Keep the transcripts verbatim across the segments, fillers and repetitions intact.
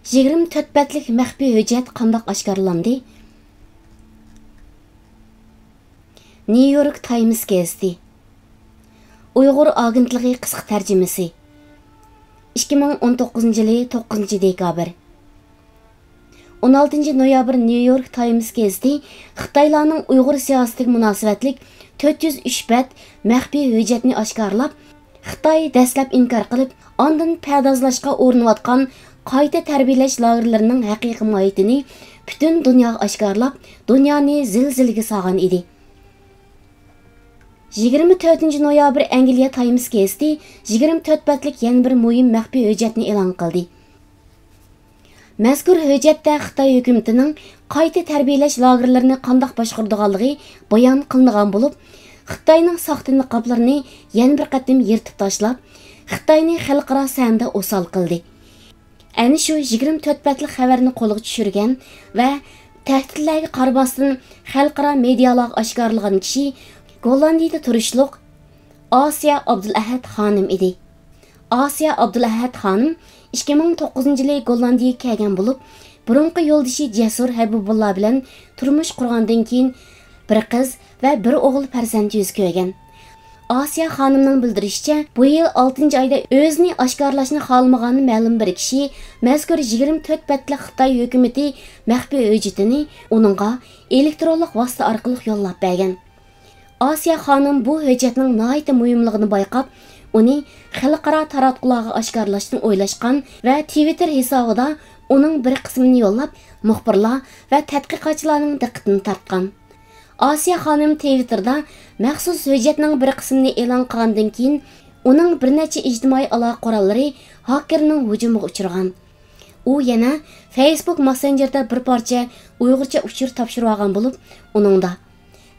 يىگىرمە تۆت بەتلىك مەخپىي ھۆججەت قانداق ئاشكارىلاندى؟ نيۇ يورك تايمس گېزىتى. ئۇيغۇر ئاگېنتلىقى قىسقا تەرجىمىسى. ئىككى مىڭ ئون توققۇزىنچى يىلى توققۇزىنچى دېكابىر. ئون ئالتىنچى نويابىر نيۇ يورك تايمس گېزىتى خىتايلارنىڭ ئۇيغۇر سىياسىتىگە مۇناسىۋەتلىك تۆت يۈز ئۈچ بەت مەخپىي ھۆججەتنى ئاشكارىلاپ، خىتاي دەسلەپ ئىنكار قىلىپ، ئاندىن پەردازلاشقا ئۇرۇنۇۋاتقان قايتا تەربىيەلەش لاگېرلىرىنىڭ ھەقىقىي ماھىيىتىنى پۈتۈن دۇنياغا ئاشكارىلاپ، دۇنيانى زىلزىلىگە سالغان ئىدى. يىگىرمە تۆتىنچى نويابىر ئەنگلىيە تايمس گېزىتى يىگىرمە تۆت بەتلىك يەنە بىر مۇھىم مەخپىي ھۆججەتنى ئېلان قىلدى. مەزكۇر ھۆججەتتە خىتاي ھۆكۈمىتىنىڭ قايتا تەربىيەلەش لاگېرلىرىنى قانداق باشقۇرىدىغانلىقى بايان قىلىنغان بولۇپ، خىتاينىڭ ساختا نىقابلىرىنى يەنە بىر قېتىم يىرتىپ تاشلاپ، خىتاينى خەلقئارا سەھنىدە ئوسال قىلدى. ئەنە شۇ يىگىرمە تۆت بەتلىك خەۋەرنى قولغا چۈشۈرگەن ۋە تەھدىتلەرگە قارىماستىن، خەلقئارا مېدىيالارغا ئاشكارىلىغان كىشى گوللاندىيىدە تۇرۇشلۇق ئاسىيە ئابدۇلئەھەد خانىم ئىدى. ئاسىيە ئابدۇلئەھەد خانىم ئىككى مىڭ توققۇزىنچى يىلى گوللاندىيىگە كەلگەن بولۇپ، بۇرۇنقى يولدىشى جەسۇر ھەبىبۇللا بىلەن تۇرمۇش قۇرغاندىن كېيىن، بىر قىز ۋە بىر ئوغۇل پەرزەنت يۈز كۆرگەن. ئاسىيە خانىمنىڭ بىلدۈرۈشىچە، بۇ يىل ئالتىنچى ئايدا ئۆزىنى ئاشكارىلاشنى خالىمىغان مەلۇم بىر كىشى مەزكۇر يىگىرمە تۆت بەتلىك خىتاي ھۆكۈمىتى مەخپىي ھۆججىتىنى ئۇنىڭغا ئېلېكترونلۇق ۋاسىتە ئارقىلىق يوللاپ بەرگەن. ئاسىيە خانىم بۇ ھۆججەتنىڭ ناھايىتى مۇھىملىقىنى بايقاپ، ئۇنى خەلقئارا تاراتقۇلارغا ئاشكارىلاشنى ئويلاشقان ۋە تىۋىتتېر ھېسابىدا ئۇنىڭ بىر قىسمىنى يوللاپ، مۇخبىرلار ۋە تەتقىقاتچىلارنىڭ دىققىتىنى تارتقان. ئاسىيە خانىم تىۋىتتېردا مەخسۇس ھۆججەتنىڭ بىر قىسمىنى ئېلان قىلغاندىن كېيىن، ئۇنىڭ بىر نەچچە ئىجتىمائىي ئالاقە قوراللىرى ھاكېرنىڭ ھۇجۇمىغا ئۇچرىغان. ئۇ يەنە فېيسبۇك ماسسېنجېردا بىر پارچە ئۇيغۇرچە ئۇچۇر تاپشۇرۇۋالغان بولۇپ، ئۇنىڭدا،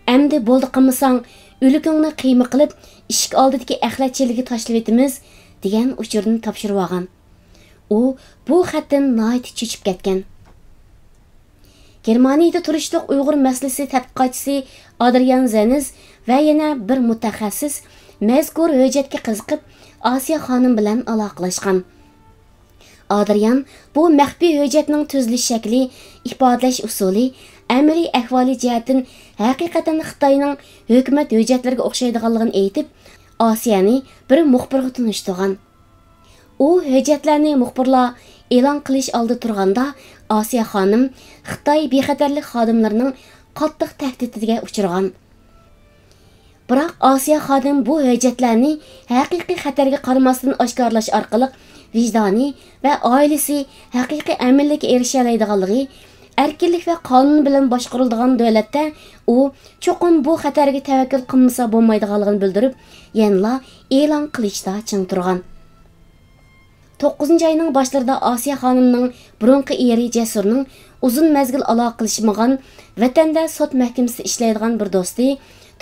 «ئەمدى بولدى قىلمىساڭ، ئۆلۈكۈڭنى قىيما قىلىپ، ئىشىك ئالدىدىكى ئەخلەت چېلىگە تاشلىۋېتىمىز» دېگەن ئۇچۇرنى تاپشۇرۇۋالغان. ئۇ بۇ خەتتىن ناھايىتى چۆچۈپ كەتكەن. گېرمانىيىدە تۇرۇشلۇق ئۇيغۇر مەسىلىسى تەتقىقاتچىسى ئادرىيان زېنز ۋە يەنە بىر مۇتەخەسسىس مەزكۇر ھۆججەتكە قىزىقىپ، ئاسىيە خانىم بىلەن ئالاقىلەشكەن. ئادرىيان بۇ مەخپىي ھۆججەتنىڭ تۈزۈلۈش شەكلى، ئىپادىلەش ئۇسۇلى، ئەمەلىي ئەھۋالى جەھەتتىن ھەقىقەتەن خىتاينىڭ ھۆكۈمەت ھۆججەتلىرىگە ئوخشايدىغانلىقىنى ئېيتىپ، ئاسىيەنى بىر مۇخبىرغا تونۇشتۇرغان. ئۇ ھۆججەتلەرنى مۇخبىرلار ئېلان قىلىش ئالدىدا تۇرغاندا، ئاسىيە خانىم خىتاي بىخەتەرلىك خادىملىرىنىڭ قاتتىق تەھدىتىگە ئۇچرىغان. بىراق ئاسىيە خانىم بۇ ھۆججەتلەرنى ھەقىقىي خەتەرگە قارىماستىن ئاشكارىلاش ئارقىلىق ۋىجدانى ۋە ئائىلىسى ھەقىقىي ئەمىنلىككە ئېرىشەلەيدىغانلىقى، ئەركىنلىك ۋە قانۇن بىلەن باشقۇرۇلىدىغان دۆلەتتە ئۇ چوقۇم بۇ خەتەرگە تەۋەككۈل قىلمىسا بولمايدىغانلىقىنى بىلدۈرۈپ، يەنىلا ئېلان قىلىشتا چىڭ تۇرغان. توققۇزىنچى ئاينىڭ باشلىرىدا ئاسىيە خانىمنىڭ بۇرۇنقى ئېرى جەسۇرنىڭ ئۇزۇن مەزگىل ئالاقىلىشمىغان، ۋەتەندە سوت مەھكىمىسىدە ئىشلەيدىغان بىر دوستى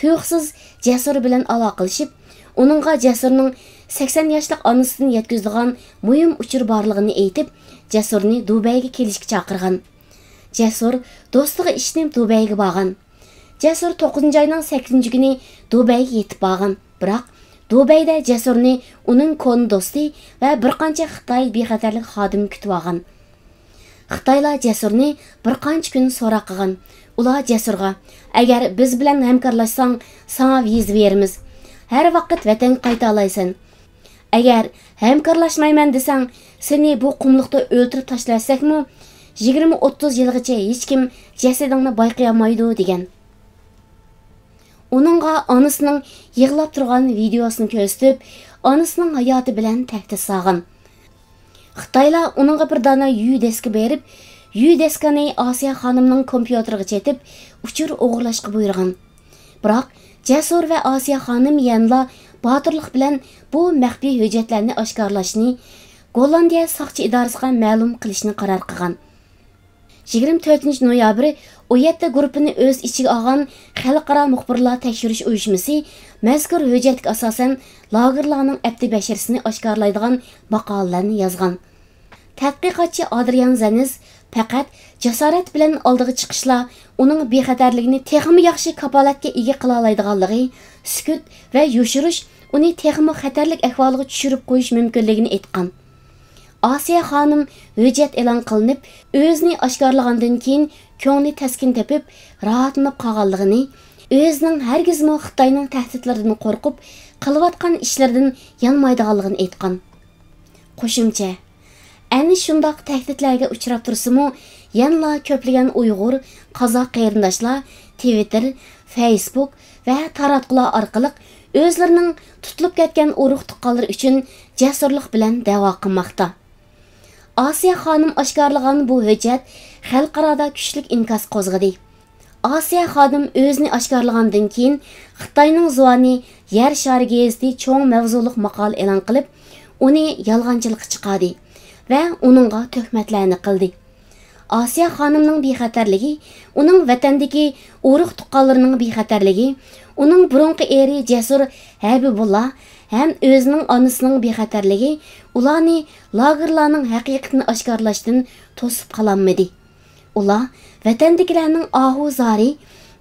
تۇيۇقسىز جەسۇر بىلەن ئالاقىلىشىپ، ئۇنىڭغا جەسۇرنىڭ سەكسەن ياشلىق ئانىسىدىن يەتكۈزىدىغان مۇھىم ئۇچۇر بارلىقىنى ئېيتىپ، جەسۇرنى دۇبەيگە كېلىشكە چاقىرغان. جەسۇر دوستىغا ئىشىنىپ دۇبەيگە بارغان. جەسۇر توققۇزىنچى ئاينىڭ سەككىزىنچى كۈنى دۇبەيگە يېتىپ بارغان. بىراق، دۇبەيدە جەسۇرنى ئۇنىڭ كونا دوستى ۋە بىر قانچە خىتاي بىخەتەرلىك خادىمى كۈتۈۋالغان. خىتايلار جەسۇرنى بىر قانچە كۈن سوراق قىلغان. ئۇلار جەسۇرغا، «ئەگەر بىز بىلەن ھەمكارلاشساڭ، ساڭا ۋىزا بېرىمىز. ھەر ۋاقىت ۋەتەنگە قايتالايسەن. ئەگەر ھەمكارلاشمايمەن دېسەڭ، سېنى بۇ قۇملۇقتا ئۆلتۈرۈپ تاشلىۋەتسەكمۇ، يىگىرمە ئوتتۇز يىلغىچە ھېچكىم جەسىتىڭنى بايقىيالمايدۇ» دېگەن. ئۇنىڭغا ئانىسىنىڭ يىغلاپ تۇرغان ۋىدېئوسىنى كۆرسىتىپ، ئانىسىنىڭ ھاياتى بىلەن تەھدىت سالغان. خىتايلار ئۇنىڭغا بىر دانە يۇ دىسكا بېرىپ، يۇ دىسكىنى ئاسىيە خانىمنىڭ كومپيۇتېرىغا چېتىپ، ئۇچۇر ئوغرىلاشقا بۇيرۇغان. بىراق، جەسۇر ۋە ئاسىيە خانىم يەنىلا باتۇرلۇق بىلەن بۇ مەخپىي ھۆججەتلەرنى ئاشكارىلاشنى، گوللاندىيە ساقچى ئىدارىسىغا مەلۇم قىلىشنى قارار قىلغان. يىگىرمە تۆتىنچى نويابىر ئون يەتتە گۇرۇپپىنى ئۆز ئىچىگە ئالغان خەلقئارا مۇخبىرلار تەكشۈرۈش ئۇيۇشمىسى مەزكۇر ھۆججەتكە ئاساسەن لاگېرلارنىڭ ئەپتى بەشىرىسىنى ئاشكارىلايدىغان ماقالىلەرنى يازغان. تەتقىقاتچى ئادرىيان زېنز پەقەت جاسارەت بىلەن ئالدىغا چىقىشلا ئۇنىڭ بىخەتەرلىكىنى تېخىمۇ ياخشى كاپالەتكە ئىگە قىلالايدىغانلىقى، سۈكۈت ۋە يوشۇرۇش ئۇنى تېخىمۇ خەتەرلىك ئەھۋالغا چۈشۈرۈپ قويۇش مۇمكىنلىكىنى ئېيتقان. ئاسىيە خانىم ھۆججەت ئېلان قىلىنىپ، ئۆزىنى ئاشكارىلىغاندىن كېيىن كۆڭلى تەسكىن تېپىپ، راھەتلىنىپ قالغانلىقىنى، ئۆزىنىڭ ھەرگىزمۇ خىتاينىڭ تەھدىتلىرىدىن قورقۇپ قىلىۋاتقان ئىشلىرىدىن يانمايدىغانلىقىنى ئېيتقان. قوشۇمچە، ئەنە شۇنداق تەھدىتلەرگە ئۇچراپ تۇرسىمۇ، يەنىلا كۆپلىگەن ئۇيغۇر، قازاق قېرىنداشلار تىۋىتتېر، فەيسبۇك ۋە تاراتقۇلار ئارقىلىق ئۆزلىرىنىڭ تۇتۇلۇپ كەتكەن ئۇرۇق-تۇغقانلىرى ئۈچۈن جەسۇرلۇق بىلەن دەۋا قىلماقتا. ئاسىيە خانىم ئاشكارىلىغان بۇ ھۆججەت خەلقئارادا كۈچلۈك ئىنكاس قوزغىدى. ئاسىيە خانىم ئۆزىنى ئاشكارىلىغاندىن كېيىن، خىتاينىڭ زۇۋانى يەر شارى گېزىتى چوڭ ماۋزۇلۇق ماقالە ئېلان قىلىپ، ئۇنى يالغانچىلىققا چىقاردى ۋە ئۇنىڭغا تۆھمەتلەرنى قىلدى. ئاسىيە خانىمنىڭ بىخەتەرلىكى، ئۇنىڭ ۋەتەندىكى ئۇرۇق-تۇغقانلىرىنىڭ بىخەتەرلىكى، ئۇنىڭ بۇرۇنقى ئېرى جەسۇر ھەبىبۇللا ھەم ئۆزىنىڭ ئانىسىنىڭ بىخەتەرلىكى ئۇلارنى لاگېرلارنىڭ ھەقىقىتىنى ئاشكارىلاشتىن توسۇپ قالالمىدى. ئۇلار ۋەتەندىكىلەرنىڭ ئاھۇ-زارى،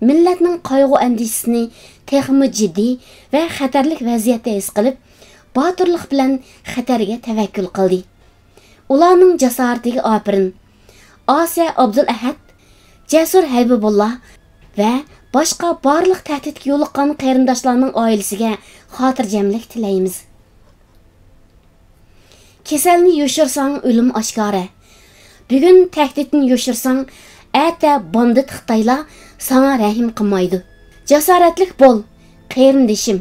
مىللەتنىڭ قايغۇ-ئەندىشىسىنى تېخىمۇ جىددىي ۋە خەتەرلىك ۋەزىيەتتە ھېس قىلىپ، باتۇرلۇق بىلەن خەتەرگە تەۋەككۈل قىلدى. ئۇلارنىڭ جاسارىتىگە ئاپىرىن! ئاسىيە ئابدۇلئەھەد، جەسۇر ھەبىبۇللا ۋە باشقا بارلىق تەھدىتكە يولۇققان قېرىنداشلارنىڭ ئائىلىسىگە خاتىرجەملىك تىلەيمىز. كېسەلنى يوشۇرساڭ، ئۆلۈم ئاشكارا. بۈگۈن تەھدىتنى يوشۇرساڭ، ئەتە باندىت خىتايلار ساڭا رەھىم قىلمايدۇ. جاسارەتلىك بول، قېرىندىشىم.